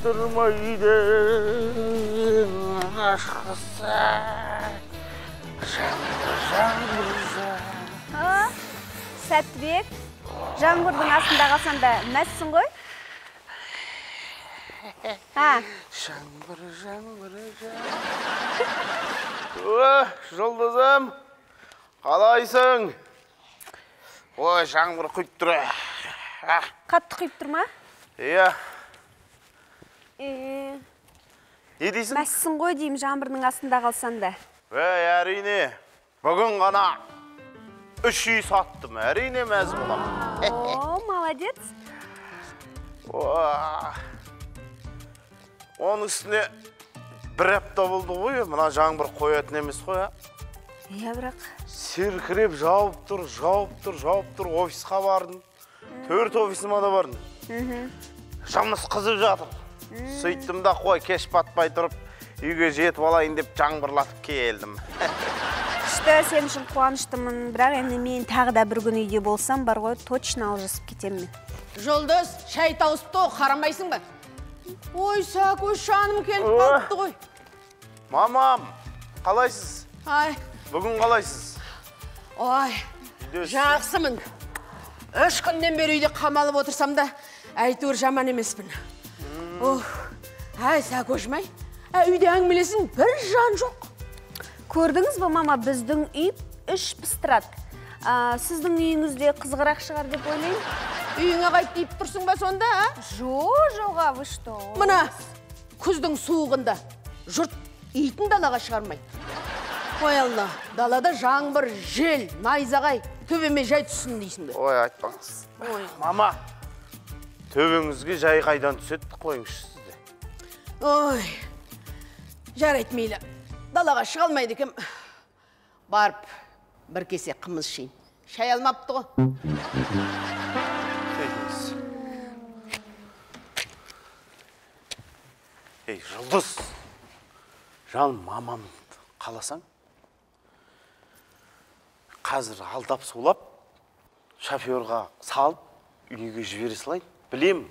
Отырмайды ашқысы. Жаңбыр, жаңбыр, жаңбыр. Сәттібек, жаңбырдың астында қалсаң да мәзсің ғой? Жаңбыр, жаңбыр, жаңбыр. О, Жұлдызым, қалайсың? Ой, жаңбыр құйып тұр. Қатты құйып тұр ма? Иә. Не дейсің? Мәзсің ғой деймін, жаңбырдың астында қалсаң да. Ей, әрине, бүгін ғана 3 үй саттым, әрине мәз боламын. О, молодец. Оның үстіне бір апта болды ғой, мына жаңбыр қоятын емес қой, а? Иә, бірақ. Серкіреп жауып тұр, жауып тұр, жауып тұр, офисқа бардым. 4 офисыма да бардым. Жұмыс қызып жатыр. Сөйттім да қой, кеш батпай тұрып, үйге жетіп алайын деп жаңбырлатып келдім. Күшті, сен үшін қуаныштымын, бірақ енді мен тағы да бір күн үйде болсам бар ғой, точно алжасып кетемін мен. Жұлдыз, шай тауысыпты ғой, қарамайсың ба? Ой, Сәкөш, жаным келіп қалыпты ғой. Мамам, қалайсыз? Ай. Бүгін қалайсыз? Ой, жақсымын. 3 күннен бері үйде қамалып отырсам да, әйтеуір жаман емеспін. Ох, ай, Сәкөшім-ай, үйде әңгімелесін бір жан жоқ. Көрдіңіз бе, мама, біздің үй іш пыстырады. Сіздің үйіңізде қызығырақ шығар деп ойлаймын. Үйіңе қайт дейіп тұрсың ба сонда, а? Жоға, вы что? Мына күздің суығында жұрт итін далаға шығармайды. Ой, Алла, далада жаңбыр, жел, найзағай, төбеме жай түссін дейсің бе? Ой, айтпаңыз. Ой. Мама, төбеңізге жай қайдан түседі қойыңызшы сізде. Ой, жарайды мейлі. Далаға шыға алмайды екем. Барып бір кесе қымыз ішейін. Шай алмапты ғой. Сөйтіңіз. Ей, Жұлдыз, жаным, мамамды қаласаң, қазір алдап сулап, шоферға салып, үйге жібере салайын. Білем,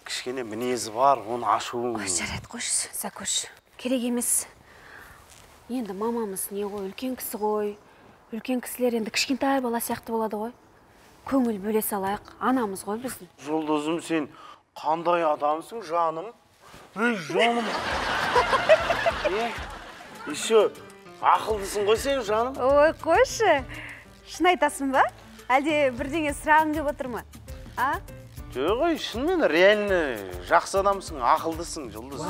кішкене мінезі бар, оны ашуым. Ой, жарайды, қойшы, Сәкөш, керек емес. Енді мамамыз не ғой, үлкен кісі ғой. Үлкен кісілер енді кішкентай бала сияқты болады ғой. Көңіл бөле салайық, анамыз ғой біздің. Жұлдызым, сен қандай адамсың, жаным? Ей, жаным. Еще ақылдысың ғой сен, жаным. Ой, қойшы. Шын айтасың ба? Әлде бірдеңе сұрағың келіп отыр ма? А? Жоқ, ой, шынымен реально жақсы адамсың, ақылдысың, Жұлдыз.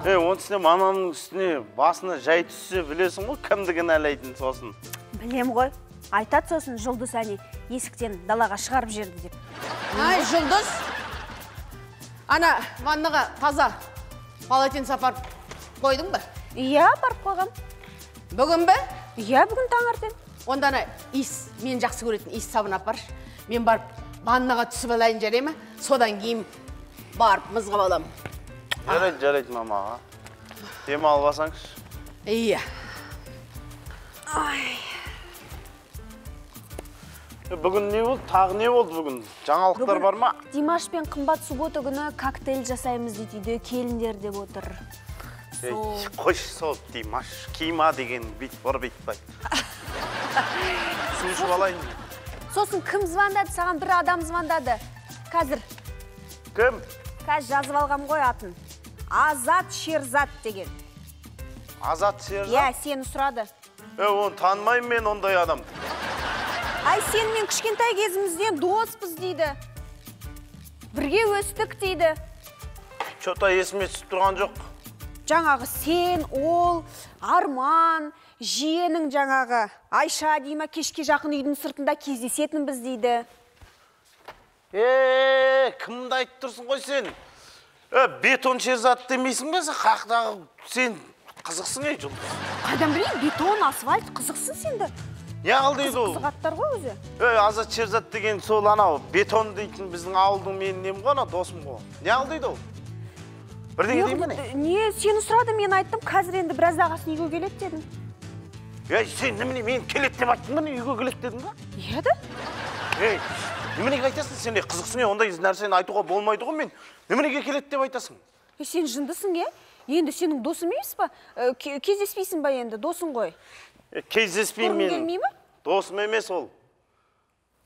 Ей, оның үстіне мамамның үстіне басына жай түссе білесің ғой, кімді кінәлайтын сосын. Білем ғой. Айтады сосын Жұлдыз әне есіктен далаға шығарып жіберді деп. Ай, Жұлдыз. Ана ваннаға таза полотенце апарып қойдың ба? Иә, апарып қойғам. Бүгін бе? Иә, бүгін таңертең. Онда ана иіс, мен жақсы көретін иіс сабын апаршы. Мен барып ваннаға түсіп алайын, жарай ма? Содан кейін барып мызғып аламын. Жарайды, жарайды, мама. Демалып алсаңшы. Иә. Ай. Бүгін не болды? Тағы не болды бүгін? Жаңалықтар бар ма? Димаш пен Қымбат суббота күні коктейль жасаймыз дейді үйде, келіндер деп отыр. Қойшы сол Димаш, кима деген бит бар бит бай. Су ішіп алайын. Сосын кім звондады? Саған бір адам звондады. Қазір. Кім? Қазір жазып алғам ғой атын. Азат Шерзат деген. Азат Шерзат? Иә, сені сұрады. Оны танымаймын мен ондай адамды. Ай, сен мен кішкентай кезімізден доспыз дейді. Бірге өстік дейді. Чё-то есіме түсіп тұрған жоқ. Жаңағы сен, ол, Арман, жиенің жаңағы Айша дей ма, кешке жақын үйдің сыртында кездесетінбіз дейді. Кімді айтып тұрсың ғой сен? Бетон Шерзат демейсің бе сен? Қақтағы сен қызықсың ей, Жұлдыз. Қайдан білейін, бетон, асфальт, қызықсың сен де. Не қыл дейді ол? Қызық аттар ғой өзі. Азат Шерзат деген сол анау бетон дейтін біздің ауылдың менің нем ғой, анау досым ғой. Не қыл дейді ол? Бірдеңе деймін не? Не, сені сұрады, мен айттым, қазір енді біраз ағасын үйге келеді дедім. Ей, сен немене мен келеді деп айттың ба, үйге келеді дедің ба? Иә да. Ей, неменеге айтасың сен, қызықсың, ондай нәрсені айтуға болмайды ғой мен. Неменеге келеді деп айтасың? Сен жындысың, е? Енді сенің досың емес па? Кездеспейсің ба енді, досың ғой? Кездеспеймін мен. Келмей ме? Досым емес ол.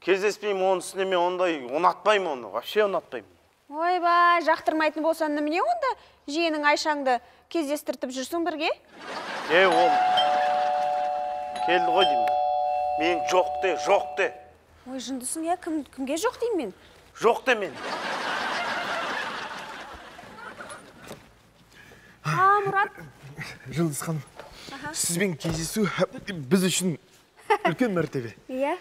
Кездеспеймін, оның үстіне мен ондай ұнатпаймын оны, вообще ұнатпаймын. Ойбай, жақтырмайтын болсаң немене онда жиенің Айшаңды кездестіртіп жүрсің бірге? Ол келді ғой деймін. Мен жоқ де, жоқ де. Ой, жындысың, иә? Кімге жоқ деймін мен? Жоқ де мен. А, Мұрат. Жұлдыз ханым, сізбен кездесу біз үшін үлкен мәртебе. Иә,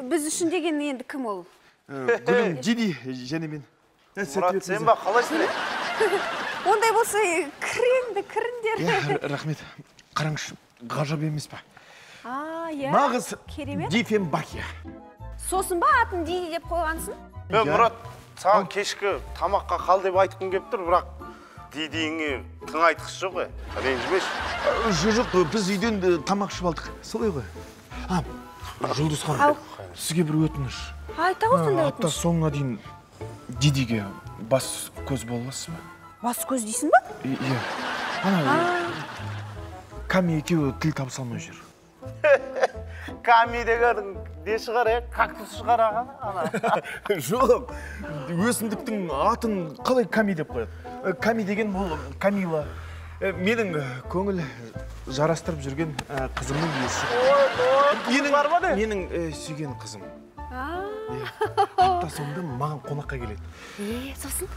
біз үшін деген енді кім ол? Гүлім Диди және мен. Мұрат, сен ба, қалайсың? Ондай болса, кіріңді, кіріңдер. Иә, рахмет. Қараңызшы, ғажап емес па? А, иә. Нағыз Диффенбахия. Сосын ба атын Диди деп қойғансың? Мұрат, саған кешкі тамаққа қал деп айтқым келіп тұр, бірақ Дидиіңе тыңайтқыш жоқ, ренжімеші. Жоқ, біз үйден тамақ ішіп алдық. Солай ғой. Жұлдыз ханым, сізге бір өтініш. Айта ғой сондай өтініш. Апта соңына дейін Дидиге бас көз бола аласыз ба? Бас көз дейсің ба? Иә. Ана, Ками екеуі тіл табыса алмай жүр. Ками деген не шығар, кактус шығар ана? Жоқ, өсімдіктің атын қалай Ками деп қояды? Ками деген ол Камила. Менің көңіл жарастырып жүрген қызымның иесі. Менің сүйген қызым. Апта соңында маған қонаққа келеді. Сосын?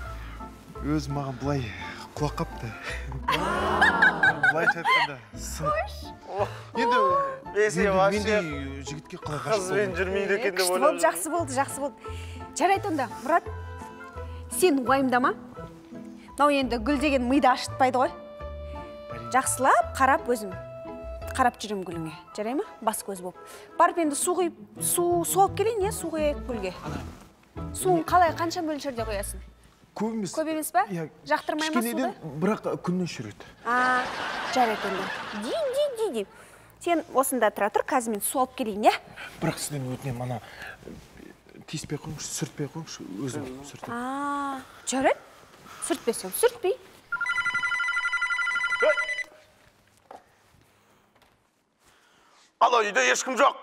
Өз маған былай құлақ қапты. Былайша айтқанда сынып. Енді мендей жігітке қалай ғашық қызбен жүрмейді екен деп ойлап. Жақсы болды, жақсы болды. Жарайды онда, Мұрат, сен уайымдама. Мынау енді гүл деген миды ашытпайды ғой. Жақсылап қарап өзім, қарап жүрем гүліңе. Жарай ма? Бас көз болып. Барып енді су құйып, су алып келейін, су құяйық гүлге. Суын қалай, қанша мөлшерде құясың? Көп емес. Көп емес па? Жақтырмай ма суды? Бірақ күніне жүреді. Жарайды онда. Ди. Сен осында тұра тұр, қазір мен су алып келейін, иә? Бірақ сізден өтінемін, ана тиіспей қойыңызшы, сүртпей қойыңызшы, өзім сүртемін. Жарайды. Сүртпесең, сүртпей. Алло, үйде ешкім жоқ.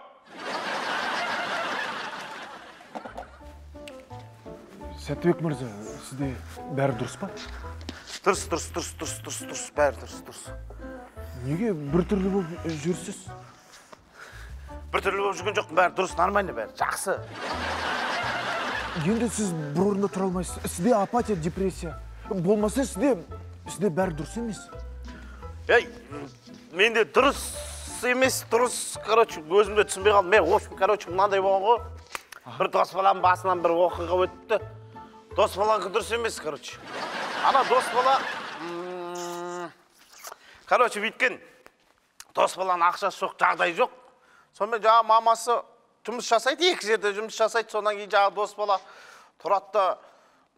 Сәттібек мырза, сізде бәрі дұрыс па? Дұрыс, бәрі дұрыс. Неге біртүрлі болып жүрсіз? Біртүрлі болып жүрген жоқпын, бәрі дұрыс, нормально бәрі, жақсы. Енді сіз бір орында тұра алмайсыз. Сізде апатия, депрессия. Болмаса сізде бәрі дұрыс емес. Ей, менде дұрыс емес, дұрыс, короче, өзім де түсінбей қалдым. Мен, в общем, короче, мынандай болған ғой. Бір дос баланың басынан бір оқиға өтті. Дос баланікі дұрыс емес, короче. Ана дос бала, короче, бүйткен. Дос баланың ақшасы жоқ, жағдайы жоқ. Сонымен жаңа мамасы жұмыс жасайды, екі жерде жұмыс жасайды. Содан кейін жаңа дос бала тұрады да,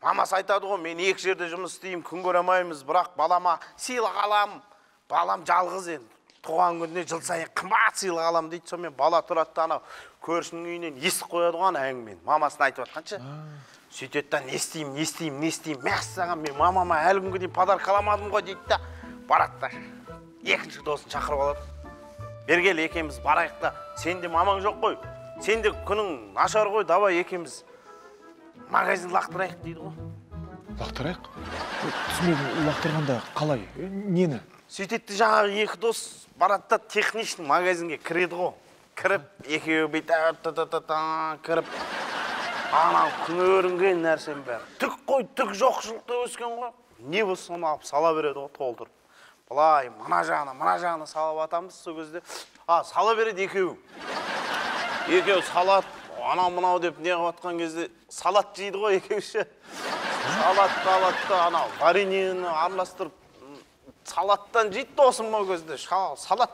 мамасы айтады ғой, мен екі жерде жұмыс істеймін, күн көре алмаймыз, бірақ балама сыйлық алам. Балам жалғыз енді. Туған күніне жыл сайын қымбат сыйлық алам дейді. Сонымен бала тұрады да, анау көршінің үйінен естіп қояды ғой ана әңгімені. Мамасына айтып жатқанша. Сөйтеді да, не істеймін, мәссаған, мен мамама әлі күнге дейін подарка аламадым ғой дейді да, барады да, екінші досын шақырып алады. Бері кел, екеуміз барайық та, сен де мамаң жоқ қой, сен де күнің нашар ғой, давай екеуміз магазин лақтырайық дейді ғой. Лақтырайық? Түсінбедім, лақтырғанда қалай, нені? Сөйтеді жаңағы екі дос барады да техничный магазинге кіреді ғой. Кіріп, екеуі бүйтіп, кіріп, анау көрінген нәрсенің бәрі. Түк қой, түк жоқшылықта өскен ғой. Не болса соны алып сала береді ғой, толтырып. Былай, мына жағына салып атамыз сол кезде. Сала береді екеуі. Екеуі салат, анау мынау деп не қылып атқан кезде салат жейді ғой екеуі ше. Салатты алады да, анау вареньені араластырып, салаттан жейді досым ол кезде. Салат,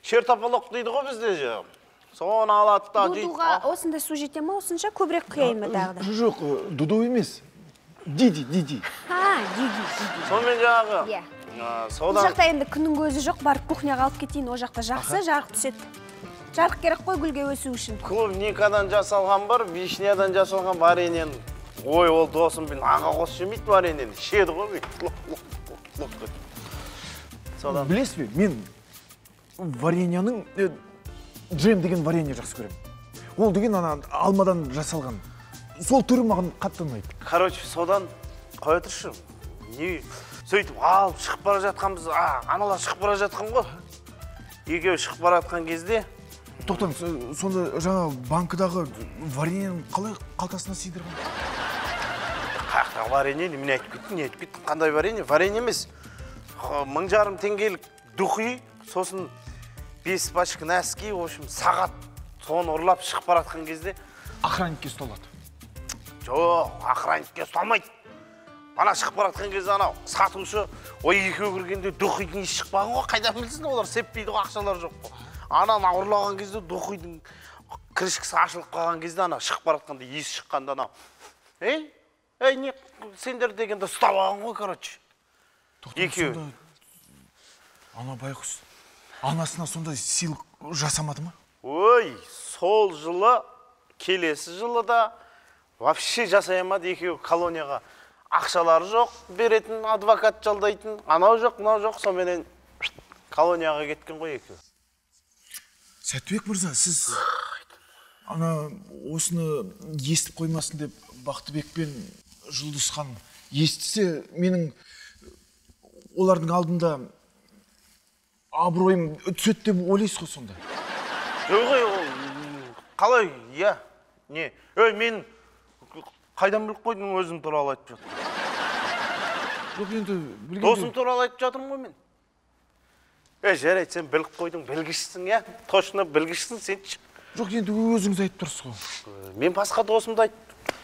шертапалоқ дейді ғой бізде. Соны алады да жейді. Дудуға осындай су жете ма, осынша көбірек құяйын ба тағы да? Жоқ, дуду емес. Диди. Диди. Сонымен жаңағы. Бұл жақта енді күннің көзі жоқ, барып кухняға алып кетейін, ол жақта жақсы жарық түседі. Жарық керек қой гүлге өсу үшін. Клубникадан жасалған бар, вишнядан жасалған вареньені Ой, ол досым мен нанға қосып жемейді вареньені, ішеді ғой бүйтіп, лық лық лық лық. Содан. Білесіз бе, мен вареньяның джем деген варенье жақсы көремін. Ол деген ана алмадан жасалған. Сол түрі маған қатты ұнайды. Короче, содан қоя тұршы. Не, сөйтіп алып шығып бара жатқанбыз, аналар шығып бара жатқан ғой. Екеуі шығып бара жатқан кезде. Тоқтаңыз, сонда жаңа банкідағы вареньені қалай қалтасына сыйдырған? Қаяқтағы варенье, немене айтып кеттің, не айтып кеттің, қандай варенье? Варенье емес. 1500 теңгелік духи, сосын 5 пачка носки, в общем, сағат. Соны ұрлап шығып бара жатқан кезде охранникке ұсталады. Жоқ, охранникке ұсталмайды. Ана шығып бара жатқан кезде анау сатушы, ой, екеуі кіргенде духидің иісі шықпаған ғой, қайдан білсін, олар сеппейді ғой, ақшалары жоқ қой. Ананы ұрлаған кезде духидің крышкасы ашылып қалған кезде ана шығып бара жатқанда иісі шыққанда анау, ей, ей, не, сендер дегенде ұстап алған ғой, короче. Екеуі. Ана байғұс анасына сондай сыйлық жасамады ма? Ой, сол жылы, келесі жылы да вообще жасай алмады, екеуі колонияға. Ақшалары жоқ, беретін, адвокат жалдайтын, анау жоқ, мынау жоқ, соменен колонияға кеткен ғой екеуі. Сәттібек мырза, сіз ана осыны естіп қоймасын деп Бақтыбек пен Жұлдыз ханым естісе, менің олардың алдында абыройым түседі деп ойлайсыз ғой сонда? Жоқ, ол қалай, иә, не, ей, мен қайдан біліп қойдың, өзім туралы айтып жатырмын. Жоқ, енді білгенде... Досым туралы айтып жатырмын ғой мен. Ей, жарайды, сен біліп қойдың, білгішсің, иә? Точно білгішсің сен. Жоқ, енді өзіңіз айтып тұрсыз ғой. Мен басқа досымды айттым.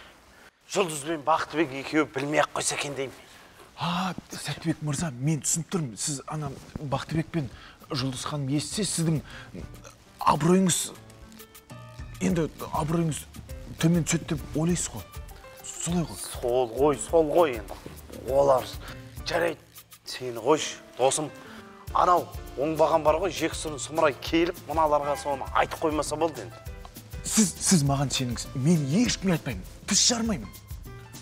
Жұлдыз бен Бақтыбек екеуі білмей-ақ қойса екен деймін. А, Сәттібек мырза, мен түсініп тұрмын. Сіз ана Бақтыбек пен Жұлдыз ханым естісе, сіздің абыройыңыз, енді абыройыңыз төмен түседі деп ойлайсыз ғой. Солай ғой. Сол ғой, сол ғой енді. Олар, жарайды, сені қойшы, досым. Анау оңбаған бар ғой, жексұрын сұмырай келіп, мыналарға соны айтып қоймаса болды енді. Сіз маған сеніңіз, мен ешкімге айтпаймын, тіс жармаймын.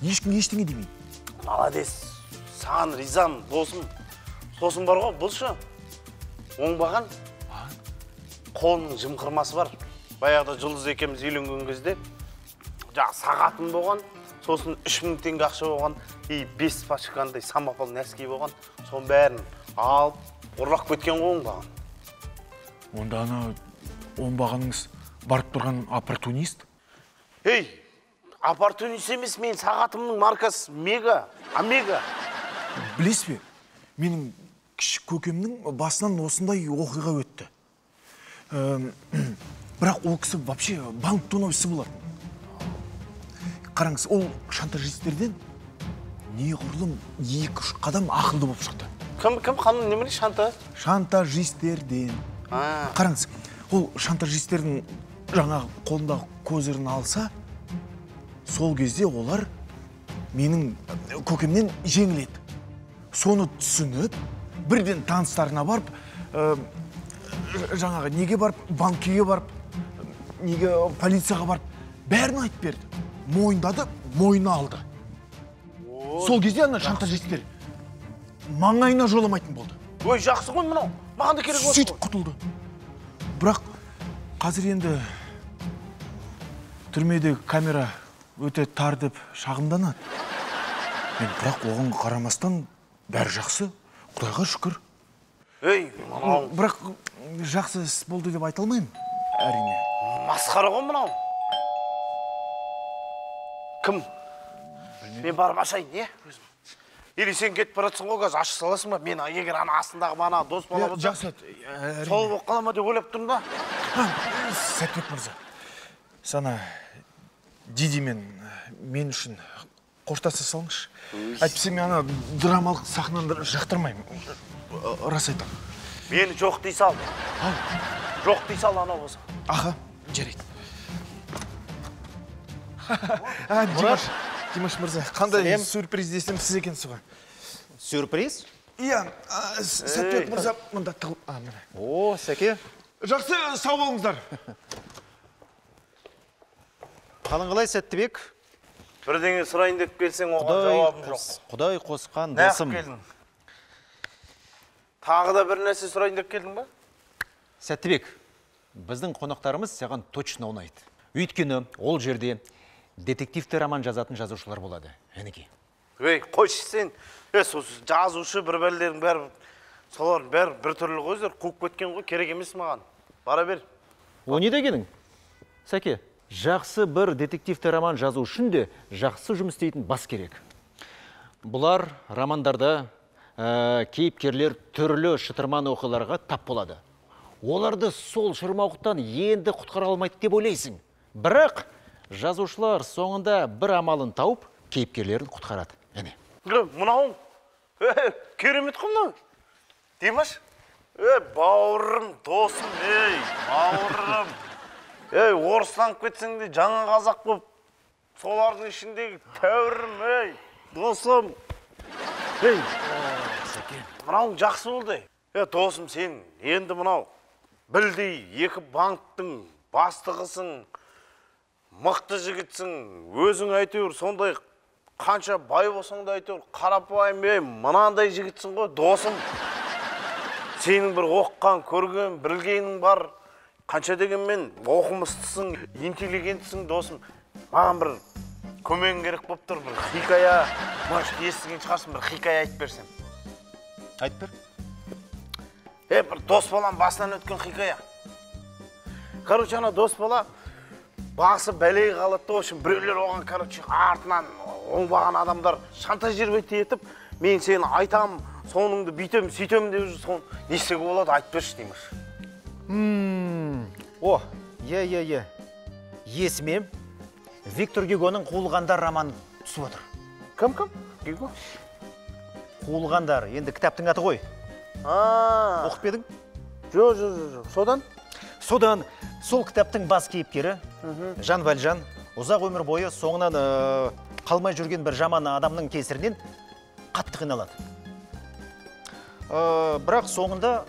Ешкімге ештеңе демеймін. Молодец, саған ризамын, досым. Сосын бар ғой, бұлшы, оңбаған қолының жымқырмасы бар. Баяғыда Жұлдыз екеуміз үйленген кезде, жаңа сағатым болған, сосын 3000 теңге ақша болған, и 5 пачкандай самопал нәски болған, соның бәрін алып, ұрлап кеткен ғой оңбаған. Онда ана оңбағаныңыз барып тұрған оппортунист? Ей, оппортунист емес, мен сағатымның маркасы Мега, Омега. Білесіз бе, менің кіші көкемнің басынан осындай оқиға өтті. Бірақ ол кісі вообще банк тонаушысы болатын. Қараңыз, ол шантажистерден неғұрлым 2-3 қадам ақылды болып шықты. Кім, кім, қандай немене шанта? Шантажистерден. Қараңыз, ол шантажистердің жаңағы қолындағы козырын алса, сол кезде олар менің көкемнен жеңіледі. Соны түсініп, бірден таныстарына барып, жаңағы неге барып, банкіге барып, неге полицияға барып, бәрін айтып берді. Мойындады, мойнына алды. Сол кезде ана шантажистер маңайына жоламайтын болды. Ой, жақсы ғой мынау. Маған да керек осы. Сөйтіп құтылды. Бірақ қазір енді түрмедегі камера өте тар деп шағымданады. Мен бірақ оған қарамастан бәрі жақсы, Құдайға шүкір. Ей, мынау. Бірақ жақсы іс болды деп айта алмаймын, әрине. Масқара ғой мынау. Кім? Мен барып ашайын, не? Өзім. Или сен кетіп баратсың ғой, қазір аша саласың ба? Мен егер ана астындағы мана дос бала болса, жақсы, сол болып қала ма деп ойлап тұрмын да. Сәттібек мырза, сана Дидимен мен үшін қоштаса салыңызшы. Әйтпесе мен ана драмалық сахнаны жақтырмаймын. Рас айтамын. Мені жоқ дей сал. Жоқ дей сал анау болса. Аха, жарайды. Димаш мырза, қандай сюрприз десем сіз екенсіз ғой. Сюрприз? Иә, Сәттібек мырза, мында тығылып, міне. О, Сәке. Жақсы, сау болыңыздар. Қалың қалай, Сәттібек? Бірдеңе сұрайын деп келсең, оған жауабым жоқ. Құдай қосқан досым. Неғып келдің? Тағы да бір нәрсе сұрайын деп келдің ба? Сәттібек, біздің қонақтарымыз саған точно ұнайды. Өйткені ол жерде детективті роман жазатын жазушылар болады. Әнеки. Ей, қойшы сен. Жазушы бір бәлелердің бәрі, солардың бәрі бір түрлі ғой, өздері қуып кеткен ғой, керек емес маған. Бара бер. О, не дегенің? Сәке, жақсы бір детективті роман жазу үшін де жақсы жұмыс істейтін бас керек. Бұлар романдарда кейіпкерлер түрлі шытырман оқиғаларға тап болады. Оларды сол шырмауықтан енді құтқара алмайды деп ойлайсың. Бірақ жазушылар соңында бір амалын тауып, кейіпкерлерін құтқарады. Әне. Мынауың керемет қой мынау. Димаш, бауырым, досым, ей, бауырым. Ей, орыстанып кетсең де жаңа қазақ болып, солардың ішіндегі тәуірім, ей, досым. Ей, мынауың жақсы болды. Е, досым, сен енді мынау білдей екі банктың бастығысың, мықты жігітсің, өзің әйтеуір сондай қанша бай болсаң да әйтеуір қарапайым, ей, мынандай жігітсің ғой, досым. Сенің бір оқыған, көрген, білгенің бар. Қанша дегенмен оқымыстысың, интеллигентсің, досым. Маған бір көмегің керек болып тұр, бір хикая, может, естіген шығарсың, бір хикая айтып берсем. Айтып бер. Бір дос балам басынан өткен хикая. Короче, ана дос бала басы бәлеге қалады да, в общем, біреулер оған, короче, артынан оңбаған адамдар шантажировать етіп, мен сені айтам, соныңды бүйтем, сөйтем деп жүр, соны не істеуге болады, айтып берші деймін. О, е. Есіме Виктор Гюгоның Қуылғандар романы түсіп отыр. Кім? Гюго? Қуылғандар, енді кітаптың аты ғой. Оқып едің? Жоқ. Содан? Содан сол кітаптың бас кейіпкері Жан Вальжан ұзақ өмір бойы соңынан қалмай жүрген бір жаман адамның кесірінен қатты қиналады. Бірақ соңында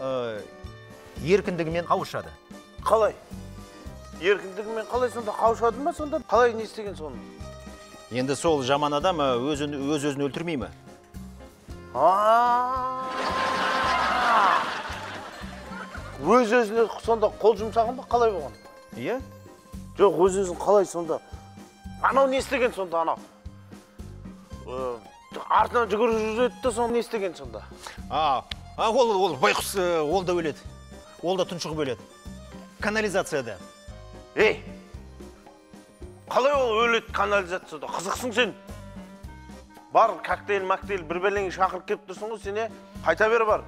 еркіндігімен қауышады. Қалай? Еркіндігімен қалай сонда қауышады ма сонда? Қалай не істеген соны? Енді сол жаман адам өз-өзін өлтірмей ме? Өз-өзіне сонда қол жұмсаған ба? Қалай болған? Иә? Жоқ, өз-өзін қалай сонда? Анау не істеген сонда, анау? Артынан жүгіріп жүреді де, соны не істеген сонда? Ол байқұс, ол да өледі. Ол да тұншығып өледі. Канализацияда. Ей, қалай ол өледі канализацияда? Қызықсың сен. Бар, коктейль, мактейль, бір бәлеңе шақырып келіп тұрсың ғой сен, қайта бер бар.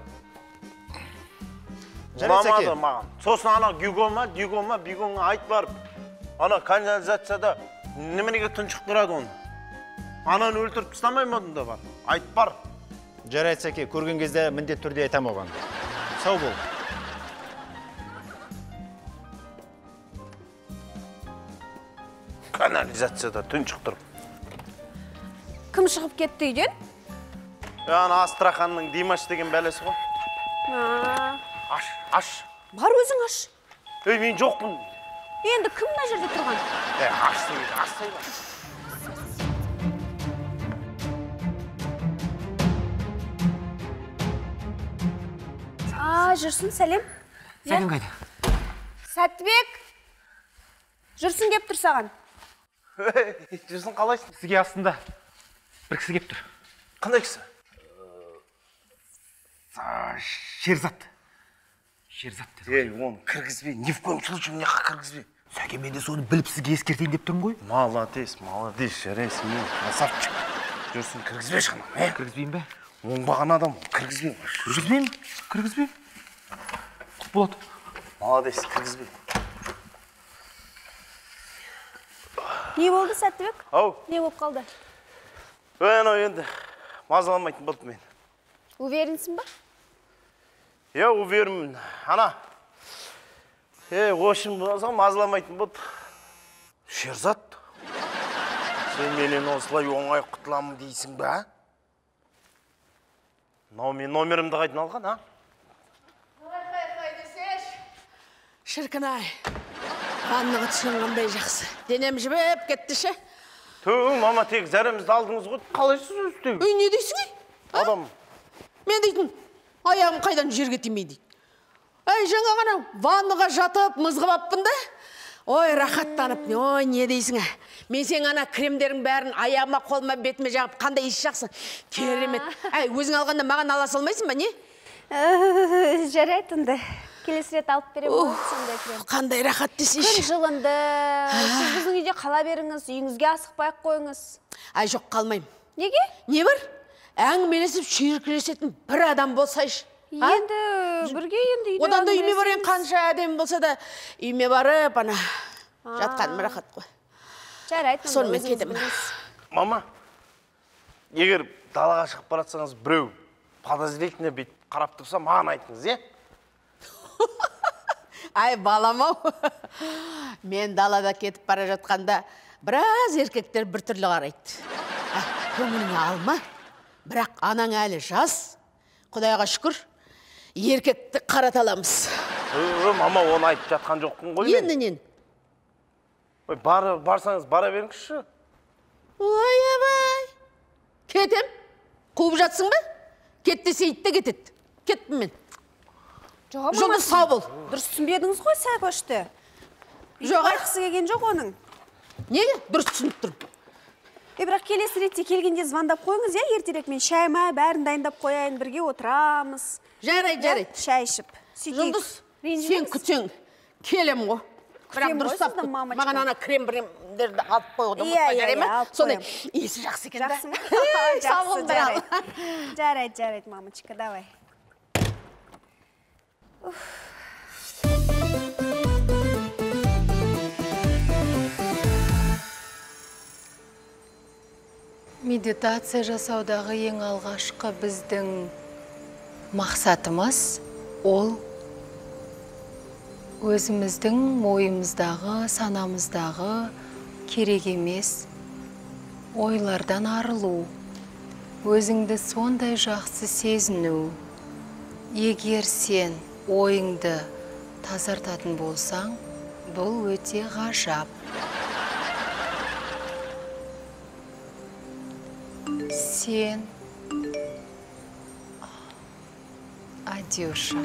Ұнамады маған. Сосын ана Гюго ма, Дюго ма, Бигоңа айт барып. Ана канализацияда неменеге тұншықтырады оны? Ананы өлтіріп тастамай ма онда бар? Айт бар. Жарайды, Сәке, көрген кезде міндетті түрде айтам оған. Сау бол. Канализацияда тұншықтырып. Кім шығып кетті үйден? Ана Астраханның Димаш деген бәлесі ғой. Аш, аш. Бар өзің аш. Ей, мен жоқпын. Енді кім мына жерде тұрған? Ей, аш деген, аш деген. Жүрсін, сәлем. Сәлем қайда? Сәттібек, Жүрсін кеп тұр саған. Жүрсін, қалайсың? Сізге астында бір кісі кеп тұр. Қандай кісі? Шерзат. Шерзат деді. Ей, оны кіргізбе, ни в коем случае мына жаққа кіргізбе. Сәке, мен де соны біліп сізге ескертейін деп тұрмын ғой. Молодец, молодец, жарайсың, мен красавчик. Жүрсін, кіргізбе шанам, е? Кіргізбеймін бе? Оңбаған адам, кіргізбе. Кіргізбеймін, кіргізбеймін. Құт болады. Молодец, кіргізбе. Не болды, Сәттібек? Ау. Не болып қалды? Анау енді мазаламайтын болды мені. Уверенсің ба? Я уверенмін. Ана. В общем, мазаламайтын болды. Шерзат, сен менен осылай оңай құтыламын дейсің ба? Мынау мен номерімді қайдан алған, а? Қай-қай десеш. Шіркін ай, ваннаға түскен қандай жақсы. Денем жібіп кетті ше. Түү, мама, тек зәремізді алдыңыз ғой. Қалай сіз өстеу? Үй, не дейсің, ей? Адам. Мен дейтін, аяғым қайдан жерге тимей дейді. Әй, жаңа ғана ваннаға жатып, мызғып аппын да. Ой, рахаттанып, ой, не дейсің, ә? Мен сен ана кремдердің бәрін аяғыма, қолыма, бетіме жағып, қандай иіс жақсы. Керемет. Әй, өзің алғанда маған ала салмайсың ба, не? Жарайды онда. Келесі рет алып беремін ғой сондай крем. Қандай рахат десейші. Күн жылынды. Сіз біздің үйде қала беріңіз, үйіңізге асықпай ақ қойыңыз. Әй, жоқ, қалмаймын. Неге? Не бар? Әңгімелесіп, шүйіркелесетін бір адам болсайшы. Енді бірге енді үйде. Одан да үйіме барайын, қанша әдемі болса да үйіме барып, ана жатқаным рахат қой. Жарайды, сонымен кетемін. Мама, егер далаға шығып баратсаңыз, біреу подозрительно бүйтіп қарап тұрса, маған айтыңыз, е? Ай, балам-ау, мен далада кетіп бара жатқанда біраз еркектер біртүрлі қарайды. Көңіліңе алма, бірақ анаң әлі жас, Құдайға шүкір, еркекті қарата аламыз. Мама, оны айтып жатқан жоқпын ғой мен. Енді нені? Барсаңыз, бара беріңізші. Ой, абай, кетем, қуып жатсың ба? Кет десе ит те кетеді. Кеттім мен. Жұлдыз, сау бол. Дұрыс түсінбедіңіз ғой Сәкөшті. Жоқ, айтқысы келген жоқ оның. Неге? Дұрыс түсініп тұрмын. Бірақ келесі ретте келгенде звондап қойыңыз, иә, ертерек мен шай-май бәрін дайындап қояйын, бірге отырамыз. Жарайды, жарайды. Шай ішіп. Жұлдыз, сен күтсең, келем ғой. Бірақ дұрыстап күт. Маған ана крем-бремдерді алып қоюды ұмытпа, жарай ма? Сондай иісі жақсы екен да. Жақсы ма? Жақсы, жарайды. Жарайды, жарайды, мамочка, давай. Медитация жасаудағы ең алғашқы біздің мақсатымыз ол өзіміздің ойымыздағы, санамыздағы керек емес ойлардан арылу, өзіңді сондай жақсы сезіну. Егер сен ойыңды тазартатын болсаң, бұл өте ғажап. Сен, Адюша,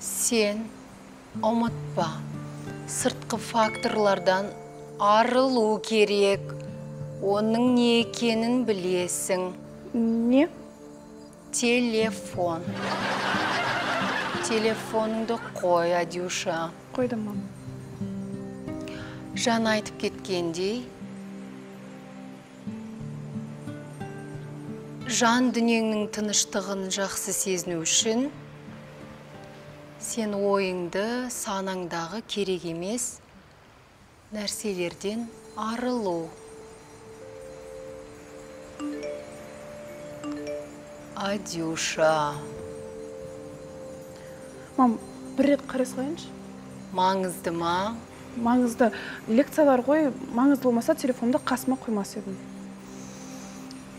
сен ұмытпа, сыртқы факторлардан арылу керек. Оның не екенін білесің. Не? Телефон. Телефоныңды қой, Адюша. Қойдым, мама. Жаңа айтып кеткендей, жан дүниеңнің тыныштығын жақсы сезіну үшін сен ойыңды, санаңдағы керек емес нәрселерден арылу. Адюша. Мам, бір рет қарай салайыншы. Маңызды ма? Маңызды. Лекциялар ғой, маңызды болмаса телефонды қасыма қоймас едім.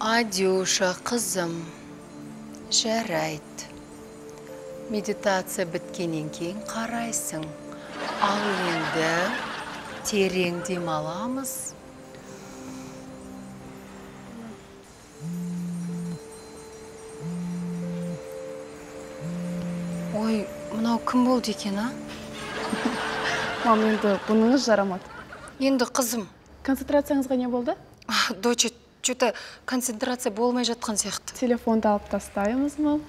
Адюша, қызым, жарайды. Медитация біткеннен кейін қарайсың. Ал енді терең демаламыз. Ой, мынау кім болды екен, а? Мам, енді бұныңыз жарамады. Енді қызым. Концентрацияңызға не болды? Доча, что-то концентрация болмай жатқан сияқты. Телефонды алып тастаймыз, мам.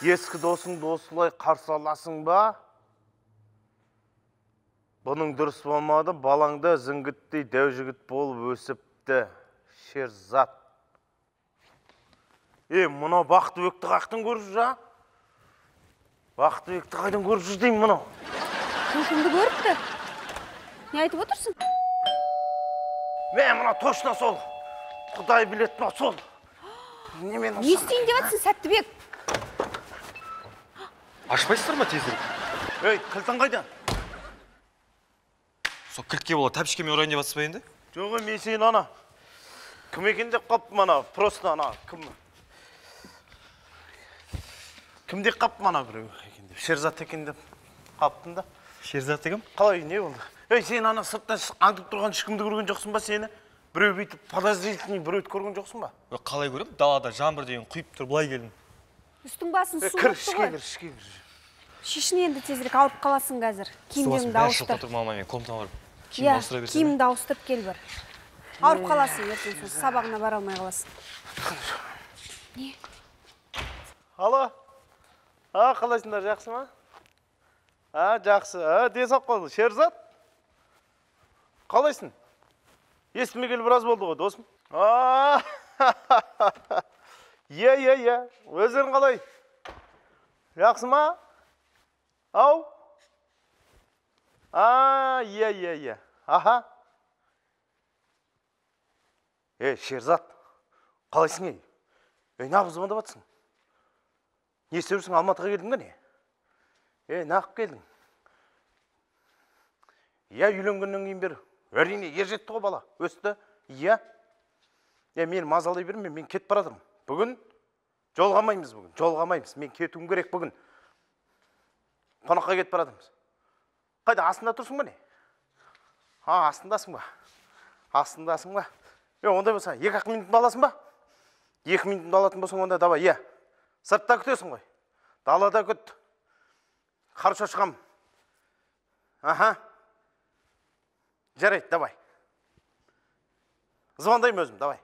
Ескі досыңды осылай қарсы аласың ба? Бұның дұрыс болмады, балаңда зіңгіттей дәу жігіт болып өсіпті. Шерзат. Мынау Бақтыбекті қаяқтан көріп жүр, а? Бақтыбекті қайдан көріп жүр деймін мынау? Кім кімді көріпті? Не айтып отырсың? Мә, мынау точно сол. Құдай біледі, мынау сол. Не істейін деп жатсың, Сәттібек? Ашпайсыздар ма тезірек? Ей, кілтің қайда? Сол кілтке бола тәпішкемен ұрайын деп жатсыз ба енді? Жоқ, мен сені ана Кім екен деп қалыппын ана, просто ана, кім? Кім деп қалыппын ана біреу екен деп, Шерзат екен деп қалыппын да. Шерзат кім? Қалай, не болды? Ей, сен ана сырттан аңдып тұрған ешкімді көрген жоқсың ба сені? Біреу бүйтіп подозрительный біреуді көрген жоқсың ба? Қалай көрем? Далада жаңбыр деген құйып тұр, былай келдім. Үстің басын су кір, болып ішке ғой. кір, ішке кір. Шешін енді тезірек, ауырып қаласың қазір. Киімдеріңді ауыстыр. Тұр, мама, мен комнатама барып киім ауыстыра берсем. Киіміңді ауыстырып кел бір. Ауырып қаласың ертең, сосын сабағына бара алмай қаласың. Не? Алло. А, қалайсыңдар, жақсы ма? А, жақсы. А, денсаулық қалай? Шерзат? Қалайсың? Естімегелі біраз болды ғой, досым. А, иә, иә, иә. Өздерің қалай? Жақсы ма? Ау? А, иә, иә, иә. Аха. Ей, Шерзат, қалайсың ей? Ей, неғып звондап жатсың? Не істеп жүрсің, Алматыға келдің бе не? Ей, неғып келдің? Иә, үйленгеннен кейін бері. Әрине, ер жетті ғой бала, өсті. Иә. Е, мені мазалай берме, мен кетіп бара жатырмын. Бүгін жолғамаймыз бүгін, жолғамаймыз. Мен кетуім керек бүгін. Қонаққа кетіп бара жатырмыз. Қайда, астында тұрсың ба не? А, астындасың ба? Астындасың ба? Е, ондай болса, 2-ақ минутыңды аласың ба? 2 минутыңды алатын болсаң, онда давай, иә. Сыртта күтесің ғой. Далада күт. Хорошо, шығам. Аха. Жарайды, давай. Звондаймын өзім, давай.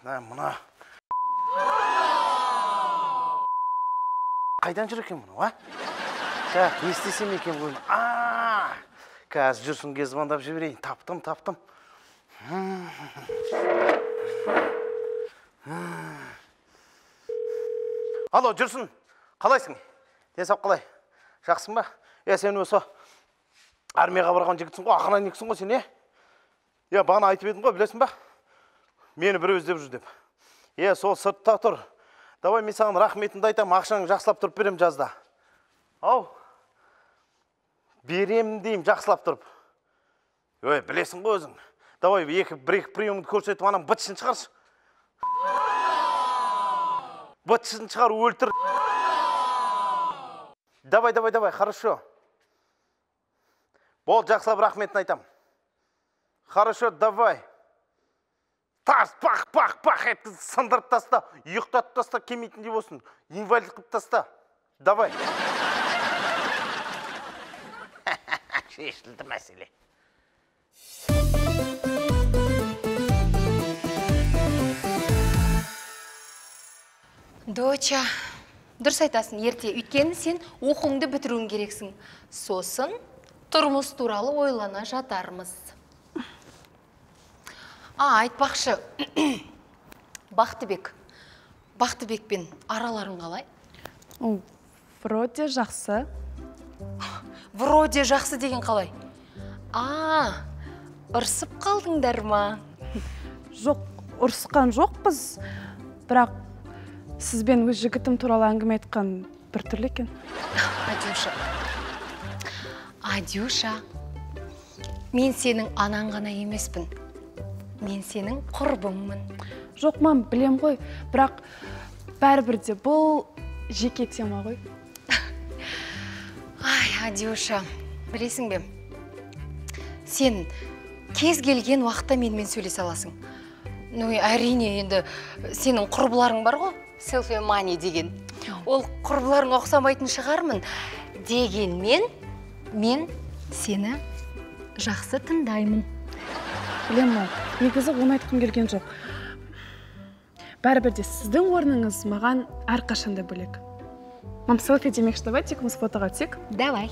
Мына. Қайдан жүр екен мұны, а? Так, не істесем екен бұны? А, қазір Жүрсінге звондап жіберейін. Таптым, таптым. Алло, Жүрсін, қалайсың? Денсаулық қалай? Жақсың ба? Е, сен осы армияға барған жігітсің ғой, охранниксің ғой сен, е? Е, бағана айтып едім ғой, білесің ба? Мені біреу іздеп жүр деп. Е, сол сыртта тұр. Давай мен саған рахметімді айтам, ақшаңды жақсылап тұрып берем жазда. Ау, берем деймін жақсылап тұрып. Ой, білесің ғой өзің. Давай бір-екі приемды көрсетіп, анам бытшын шығаршы. Бытшын шығар, өлтір. Давай, давай, давай, хорошо. Бол, жақсылап рахметін айтам. Хорошо, давай. Тас, пах, пах, пах еткізіп сындырып таста, ұйықтатып таста, келмейтіндей болсын. Инвалид қылып таста. Давай. Шешілді мәселе. Доча, дұрыс айтасың, ерте. Өйткені сен оқуыңды бітіруің керексің. Сосын тұрмыс туралы ойлана жатармыз. А, айтпақшы, Бақтыбек. Бақтыбекпен араларың қалай? Вроде жақсы. Вроде жақсы деген қалай? А, ұрсып қалдыңдар ма? Жоқ, ұрысқан жоқпыз. Бірақ сізбен өз жігітім туралы әңгіме айтқан біртүрлі екен. Адюша. Адюша, мен сенің анаң ғана емеспін. Мен сенің құрбыңмын. Жоқ, мам, білем ғой, бірақ бәрібір де бұл жеке тема ғой. Ай, Адюша, білесің бе, сен кез келген уақытта менімен сөйлесе аласың. Ну, әрине, енді сенің құрбыларың бар ғой, селфи мани деген. Ол құрбыларыңа ұқсамайтын шығармын. Дегенмен, мен сені жақсы тыңдаймын. Білем, мам, негізі оны айтқым келген жоқ. Бәрібір де сіздің орныңыз маған әрқашанда бөлек. Мам, селфи демекші, давай екеуміз фотоға түсейік. Давай.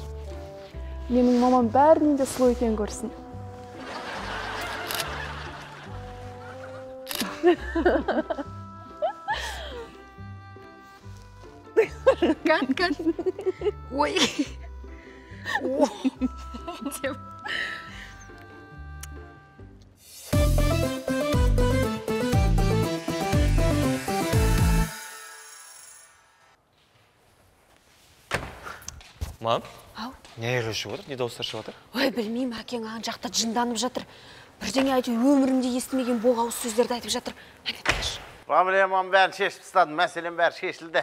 Менің мамам бәрінен де сұлу екенін көрсін. Кан, кан. Ой. Деп. Мам? Ау? Не айғай шығып жатыр? Не дауыстар шығып жатыр? Ой, білмеймін, әкең ан жақта жынданып жатыр. Бірдеңе айтып, өмірімде естімеген боғауыз сөздерді айтып жатыр. Әне, тыңдашы. Проблемам бәрін шешіп тастадым, мәселем бәрі шешілді.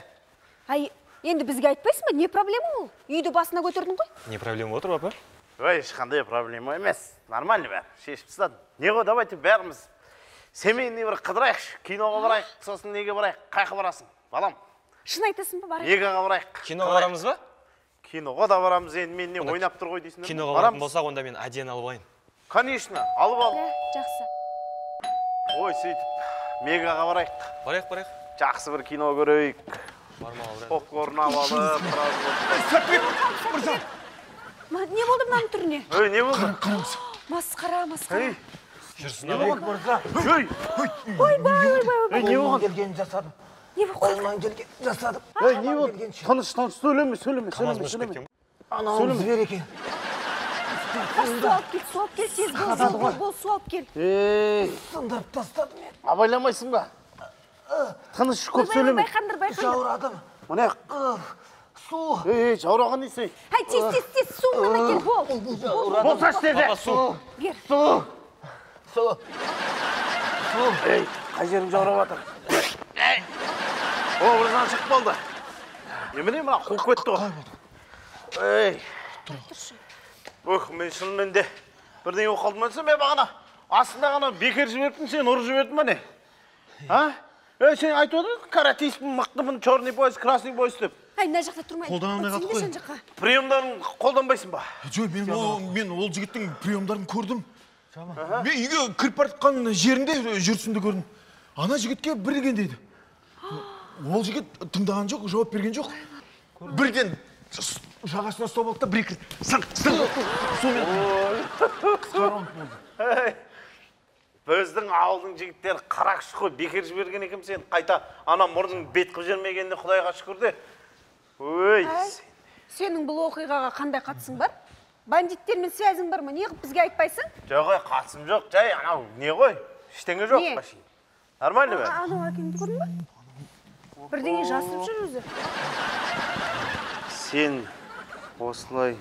Ай, енді бізге айтпайсың ба? Не проблема ол? Үйді басына көтердің ғой? Не проблема отыр, папа? Ой, ешқандай проблема емес. Нормально бәрі, шешіп тастадым. Не ғой, давайте бәріміз семейный бір қыдырайықшы, киноға барайық, сосын неге барайық, қайқа барасың, балам? Шын айтасың ба, барайық? Мегаға барайық. Киноға барамыз ба? Киноға да барамыз, енді мен не ойнап тұр ғой дейсің? Киноға баратын болсақ, онда мен әдиені алып алайын. Конечно, алып ал. Жақсы. Ой, сөйтіп, мегаға барайық. Барайық, барайық. Жақсы бір кино көрейік. Попкорн алып, біраз. Сәтбек мырза. Не болды мынаның түріне? Ой, не болды? Қараңыз. Масқара, масқара. Жүрсін Не болды? Мырза. Ой, ойбай, ойбай, ойбай. Не болған? Келгенін жасадым. Не болды? Қолымнан келгенін жасадым. Ей, не болды? Тыныш, тыныш, сөйлеме, сөйлеме, сөйлеме, сөйлеме. Анау звер екен. Су алып кел, су алып кел, тез бол, бол, бол, су алып кел. Ей, сындырып тастады мені. Абайламайсың ба? Тыныш, көп сөйлеме. Байқандыр, байқандыр. Жаурадым. Міне. Су. Ей, жаураған несі? Ай, тез, тез, тез, суыңнан әкел, бол. Болсашы деді. Папа, су. Бер. Су. Су. Су. Ей, қай жерің жаурап жатыр? Ей. Образдан шығып қалды. Немене мына қуып кетті ғой. Ей. Ох, мен шынымен де бірдеңе болып қалдым десем, мен бағана астында ғана бекер жіберіппін, сен ұрып жібердің ба не? А? Ей, сен айтып отырсың, каратистпін, мықтымын, черный пояс, красный пояс деп. Ай, мына жақта тұрмай. Қолдана алмай қалдық қой. Приемдарын қолданбайсың ба? Жоқ, мен ол жігіттің приемдарын көрдім. Мен үйге кіріп бара жатқан жерінде жүрсінді көрдім. Ана жігітке бірген дейді. Ол жігіт тыңдаған жоқ, жауап берген жоқ. Бірден жағасына ұстап алды да бір екі саңқ, саңқ. Сонымен қысқа раунд болды. Біздің ауылдың жігіттері қарақшы қой, бекер жіберген екен сен. Қайта ана мұрның бет қып жібермегеніне Құдайға шүкір де. Ой, сенің бұл оқиғаға қандай қатысың бар? Бандиттермен связің бар ма? Не қылып бізге айтпайсың? Жоқ, ой, қатысым жоқ. Жай, анау не ғой? Ештеңе жоқ. Нормально бәрі. Анау әкеңді көрдің ба? Бірдеңе жасырып жүр өзі. Сен осылай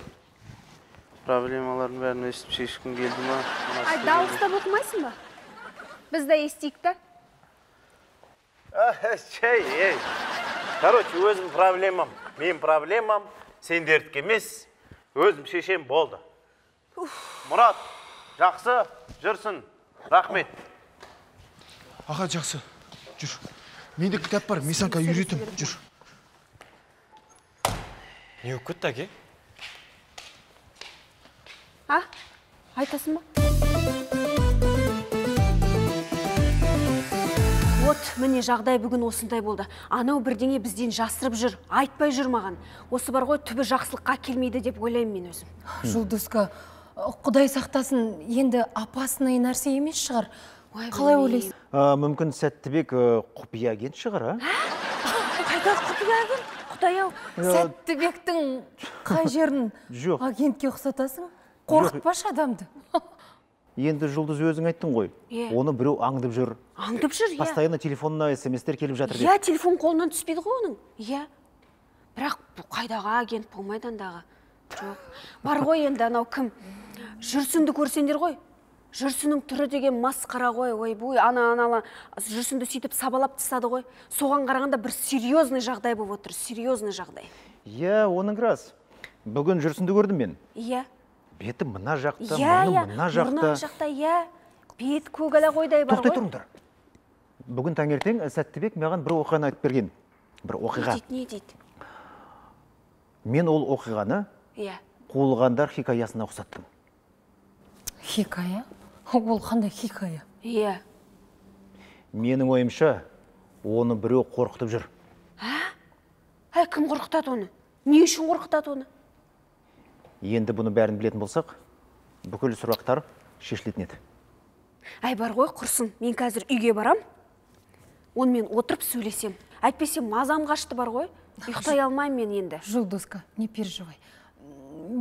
проблемалардың бәрін өстіп шешкің келді ма? Ай, дауыстап оқымайсың ба? Біз де естейік та. Шей, ей. Короче, өзім проблемам. Мен проблемам, сендердікі емес. Өзім шешем болды. Мұрат, жақсы, жүрсін. Рахмет. Аға, жақсы. Жүр. Менде кітап бар, мен саған үйретем. Жүр. Не болып кетті, әке? А? Айтасың ба? Вот, міне жағдай бүгін осындай болды. Анау бірдеңе бізден жасырып жүр, айтпай жүр маған. Осы бар ғой, түбі жақсылыққа келмейді деп ойлаймын мен өзім. Жұлдызка, Құдай сақтасын, енді опасный нәрсе емес шығар. Қалай ойлайсың? Мүмкін Сәттібек құпия агент шығар, а? Қайда құпия агент? Құдай-ау. Сәттібектің қай жерін агентке ұқсатасың? Қорқытпашы адамды. Енді Жұлдыз өзің айттың ғой. Оны біреу аңдып жүр. Аңдып жүр, иә. Постоянно телефонына смс-тер келіп жатыр деп. Иә, телефон қолынан түспейді ғой оның. Иә. Бірақ бұл қайдағы агент болмайды андағы. Жоқ. Бар ғой енді анау кім? Жүрсінді көрсеңдер ғой. Жүрсіннің түрі деген масқара ғой, ойбой, ана жүрсінді сөйтіп сабалап тастады ғой. Соған қарағанда бір серьезный жағдай болып отыр, серьезный жағдай. Иә, оның рас. Бүгін жүрсінді көрдім мен. Иә. Беті мына жақта, мұрны мына жақта. Мұрны жақта, иә. Бет көгала қойдай бар ғой. Тоқтай тұрыңдар. Бүгін таңертең Сәттібек маған бір оқиғаны айтып берген. Бір оқиға. Не дейді? Мен ол оқиғаны қуылғандар хикаясына ұқсаттым. Хикая? Ол қандай хикая? Иә. Менің ойымша, оны біреу қорқытып жүр. Ә? Кім қорқытады оны? Не үшін қорқытады оны? Енді бұны бәрін білетін болсақ, бүкіл сұрақтар шешілетін еді. Әй, бар ғой, құрсын. Мен қазір үйге барам, онымен отырып сөйлесем. Әйтпесе мазам қашты бар ғой. Ұйықтай алмаймын мен енді. Жұлдызка, не переживай.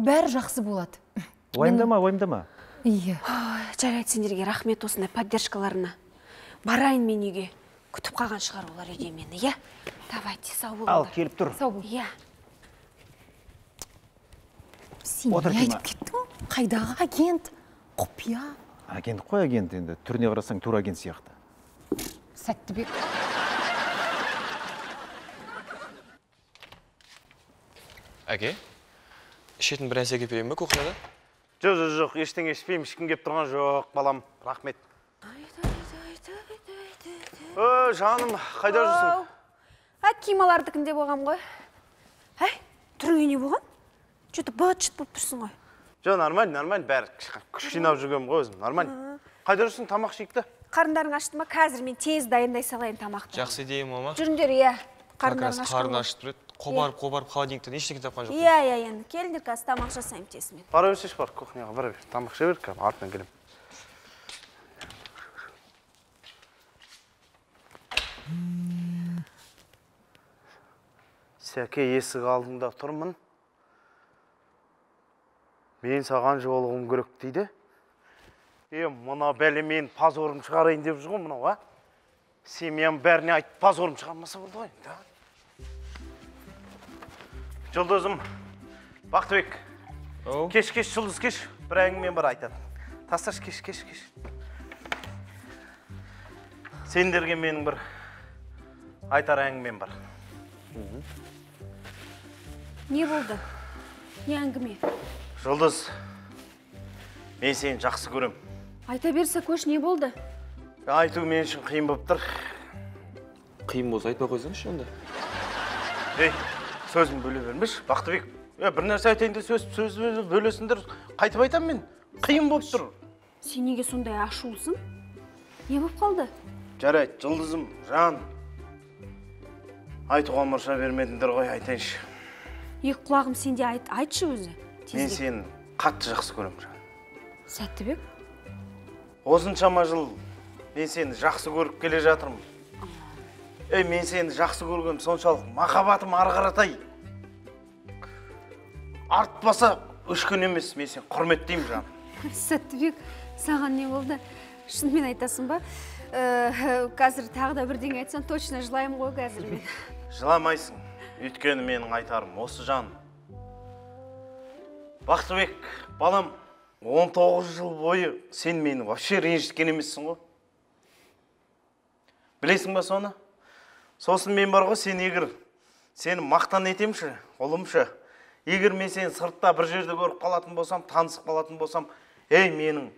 Бәрі жақсы болады. Уайымдама, уайымдама. Иә. Жарайды, сендерге рахмет осындай поддержкаларына. Барайын мен үйге. Күтіп қалған шығар олар үйде мені, иә? Давайте, сау болыңдар. Ал, келіп тұр. Сау бол. Иә. Сен не айтып кеттің? Қайдағы агент? Құпия? Агент қой, агент енді. Түріне қарасаң тура агент сияқты. Сәттібек. Әке, ішетін бір нәрсе әкеліп берейін бе кухняда? Жоқ, жоқ, жоқ, ештеңе ішпеймін, ешкім келіп тұрған жоқ, балам, рахмет. Жаным, қайда жүрсің? Кималардікінде болғам ғой. Әй, түріңе не болған? Че-то быт-шыт болып тұрсың ғой. Жоқ, нормально, нормально, бәрі күш жинап жүргенмін ғой өзім, нормально. Қайда жүрсің, тамақ ішейік те? Қарындарың ашты ма? Қазір мен тез дайындай салайын тамақты. Жақсы идея, мама. Жүріңдер, иә. Қарындарың ашты. Қарны ашып тұр еді. Қобарып, қобарып, холодильниктен ештеңе тапқан жоқпын. Иә, иә, енді келіңдер, қазір тамақ жасаймын тез мен. Бара берсейші, бар, кухняға бара бер. Тамақ іше бер, қазір артынан келемін. Сәке, есік алдында тұрмын. Мен саған жолығым керек дейді. Мына бәле мен позорым шығарайын деп жүр ғой мынау, а? Семьям бәріне айтып позорым шығармаса болды ғой енді, а? Жұлдызым, Бақтыбек, кеш, кеш, Жұлдыз, кеш, бір әңгімем бар айтатын. Тасташы, кеш, кеш, кеш. Сендерге менің бір айтар әңгімем бар. Не болды? Не әңгіме? Жұлдыз, мен сені жақсы көрем. Айта бер, Сәкөш, не болды? Айту мен үшін қиын болып тұр. Қиын болса айтпай қойсаңызшы онда. Ей, сөзін бөле бермеші, Бақтыбек. Бір нәрсе айтайын да сөз бөлесіңдер, қайтып айтам мен. Қиын болып тұр. Сен неге сондай ашулысың? Не болып қалды? Жарайды, Жұлдызым, жан. Айтуға мұрша бермедіңдер ғой, айтайыншы. Екі құлағым сенде, айтшы өзі. Мен сені қатты жақсы көремін, жан. Сәттібек? Осыншама жыл мен сені жақсы көріп келе жатырмын. Мен сені жақсы көргенім соншалық, махаббатым ары қаратай артпаса үш күн емес, мен сені құрметтеймін, жан. Сәттібек, саған не болды? Шынымен айтасың ба? Қазір тағы да бірдеңе айтсаң, точно жылаймын ғой қазір мен. Жыламайсың, өйткені менің айтарым осы, жан. Бақтыбек, балам, 19 жыл бойы сен мені вообще ренжіткен емессің ғой. Білесің ба соны? Сосын мен бар ғой, сен егер сені мақтан етемші, ұлымшы. Егер мен сені сыртта бір жерде көріп қалатын болсам, танысып қалатын болсам, ей, менің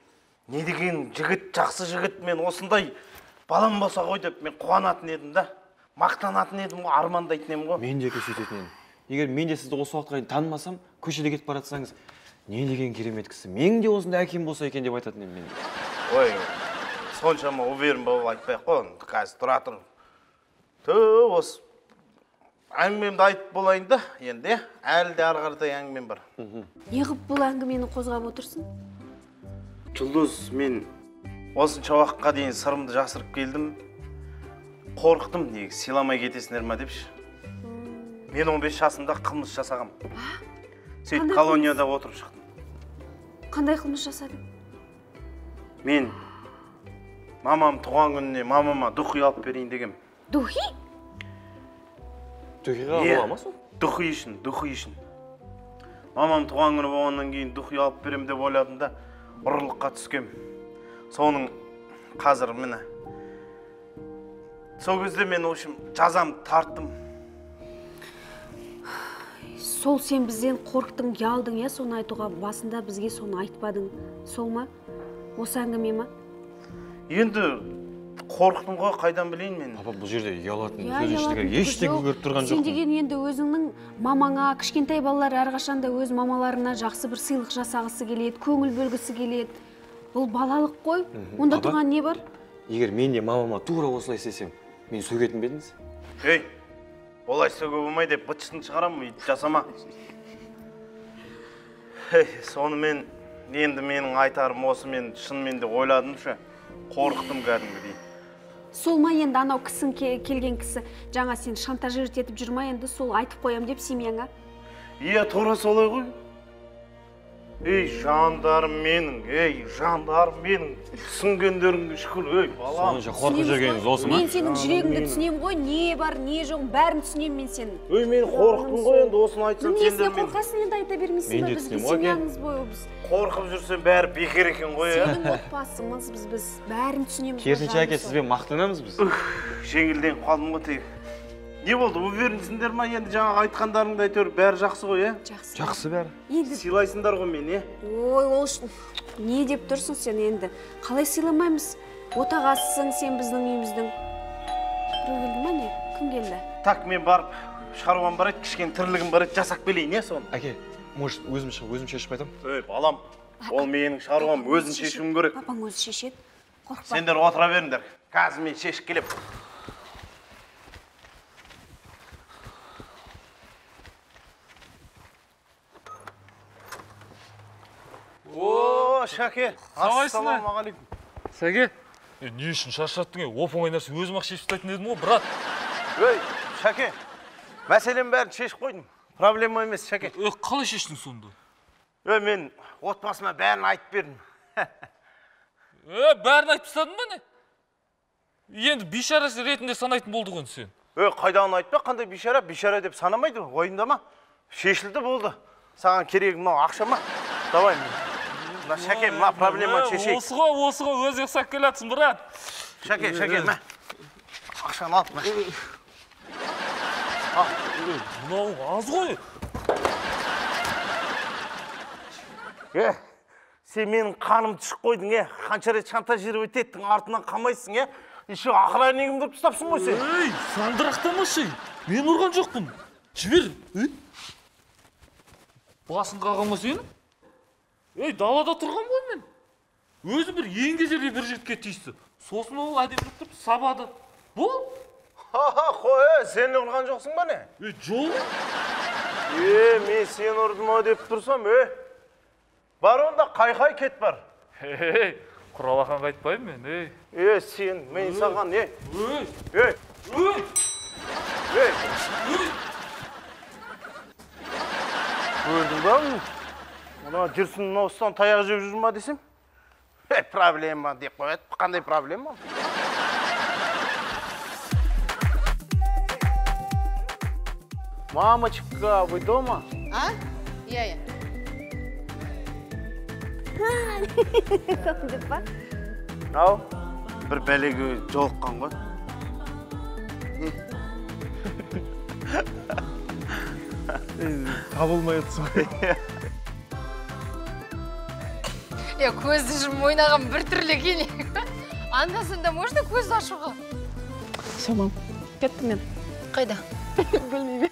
не деген жігіт, жақсы жігіт, мен осындай балам болса ғой деп мен қуанатын едім да, мақтанатын едім ғой, армандайтын едім ғой. Мен де сөйтетін едім. Егер мен де сізді осы уақытқа дейін танымасам, көшеде кетіп бара жатсаңыз, не деген керемет кісі, менің де осындай әкем болса екен деп айтатын едім мен. Ой, соншама уверен болып айтпай ақ қой, қазір тұра тұр. Осы әңгімемді айтып болайын да, енді, әлі де ары қаратай әңгімем бар. Неғып бұл әңгімені қозғап отырсың? Жұлдыз, мен осынша уақытқа дейін сырымды жасырып келдім. Қорықтым, негізі сыйламай кетесіңдер ма депші. Мен 15 жасымда қылмыс жасағам. Сөйтіп колонияда отырып шықтым. Қандай қылмыс жасадың? Мен мамам туған күніне мамама духи алып берейін дегем. Духи? Духиға бола ма сол? Духи үшін, духи үшін. Мамам туған күні болғаннан кейін духи алып берем деп ойладым да, ұрлыққа түскем. Соның қазір міне. Сол кезде мен, в общем, жазам тарттым. Сол сен бізден қорықтың, ұялдың, иә, соны айтуға басында бізге соны айтпадың. Сол ма? Осы әңгіме ма? Енді қорықтым ғой, қайдан білейін мен? Папа, бұл жерде ұялатын сөз ештеңе көріп тұрған жоқпын. Сен деген енді өзіңнің мамаңа, кішкентай балалар әрқашанда өз мамаларына жақсы бір сыйлық жасағысы келеді, көңіл бөлгісі келеді. Бұл балалық қой. Онда тұрған не бар? Егер мен де мамама тура осылай істесем, мен сөгетін бе едіңіз? Ей, олай сөге болмай деп быт-шытын шығарамын, өйтіп жасама. Сонымен енді менің айтарым осы, мен шынымен де ойладым ше, қорықтым кәдімгідей. Сол ма енді анау кісің келген кісі жаңа сен шантажировать етіп жүр ма енді сол айтып қоям деп семьяңа? Иә, тура солай ғой. Ей, жандарым менің, ей, жандарым менің, түсінгендеріңге шүкір, ей, балам. Сонша қорқып жүргеніңіз осы ма? Мен сенің жүрегіңді түсінемін ғой, не бар, не жоқ, бәрін түсінемін мен сенің. Ей, мен қорықтым ғой енді, осыны айтсам сендер мен. Несіне қорқасың енді, айта бермейсің ба, бізге семьямыз ғой біз. Қорқып жүрсем бәрі бекер екен ғой, ә? Сенің отбасымыз біз, бәрін түсінеміз. Керісінше әке, сізбен мақтанамыз біз. Жеңілденіп қалдым ғой тегі. Не болды, уверенсіңдер ма енді жаңағы айтқандарыңды әйтеуір бәрі жақсы ғой, ә? Жақсы. Жақсы бәрі. Енді сыйлайсыңдар ғой мені, ә? Ой, ол үшін не деп тұрсың сен енді? Қалай сыйламаймыз? Отағасысың сен біздің үйіміздің. Біреу келді ма не? Кім келді? Так, мен барып шаруам бар еді, кішкене тірлігім бар еді, жасап келейін, ә соны? Әке, может, өзім шығып, өзім шешіп қайтам? Ей, балам, ол менің шаруам, өзім шешуім керек. Папаң өзі шешеді, қорықпа. Сендер отыра беріңдер, қазір мен шешіп келем. О, Шәке, ассалаумағалейкум. Сәке, не үшін шаршаттың, оп-оңай нәрсе өзім-ақ шешіп тастайтын едім ғой, брат. Ей, Шәке, мәселенің бәрін шешіп қойдым. Проблема емес, Шәке. Қалай шештің сонда? Ей, мен отбасыма бәрін айтып бердім. Бәрін айтып тастадың ба не? Енді бейшара ретінде санайтын болды ғой сен. Ей, қайдағыны айтпа, қандай бейшара, бейшара деп санамайды, уайымдама. Шешілді болды. Саған керегі мынау ақша ма? Давай, мына Шәке, мына проблеманы шешейік. Осы ғой, осы ғой, өзі ұқсап келатсың, брат. Шәке, Шәке, мә. Ақшаны алып, мә. Мынау аз ғой. Сен менің қанымды ішіп қойдың, қанша рет шантажировать еттің, артынан қалмайсың, Еще охраннигімді ұрып тастапсың ғой сен. Ей, сандырақтамашы, мен ұрған жоқпын. Жібер. Басын қаға ма сені? Ей, далада тұрған ғой мен. Өзі бір еңгезердей бір жігітке тиісті. Сосын ол әдемілеп тұрып сабады. Бол. Ха-ха, қой, сен ұрған жоқсың ба не? Ей, жоқ. Е, мен сені ұрдым ау деп тұрсам, е. Бар онда, қай-қай кет бар. Ей, құралақанға айтпаймын мен, ей. Е, сен, мен саған, е. Ей. Ей. Ей. Ей. Көрдің ба? Мына жүрсін осыдан таяқ жеп жүр ма десем? Проблема деп қояды. Қандай проблема? Мамочка, вы дома? А? Я. Деп па? Ау, бір бәлеге жолыққан ғой. Табылмай отырсың ғой. Я көзді жұмып ойнаған бір түрлі екен. Анда-санда можно көзді ашуға? Все, мам, кеттім мен. Қайда? Білмеймін.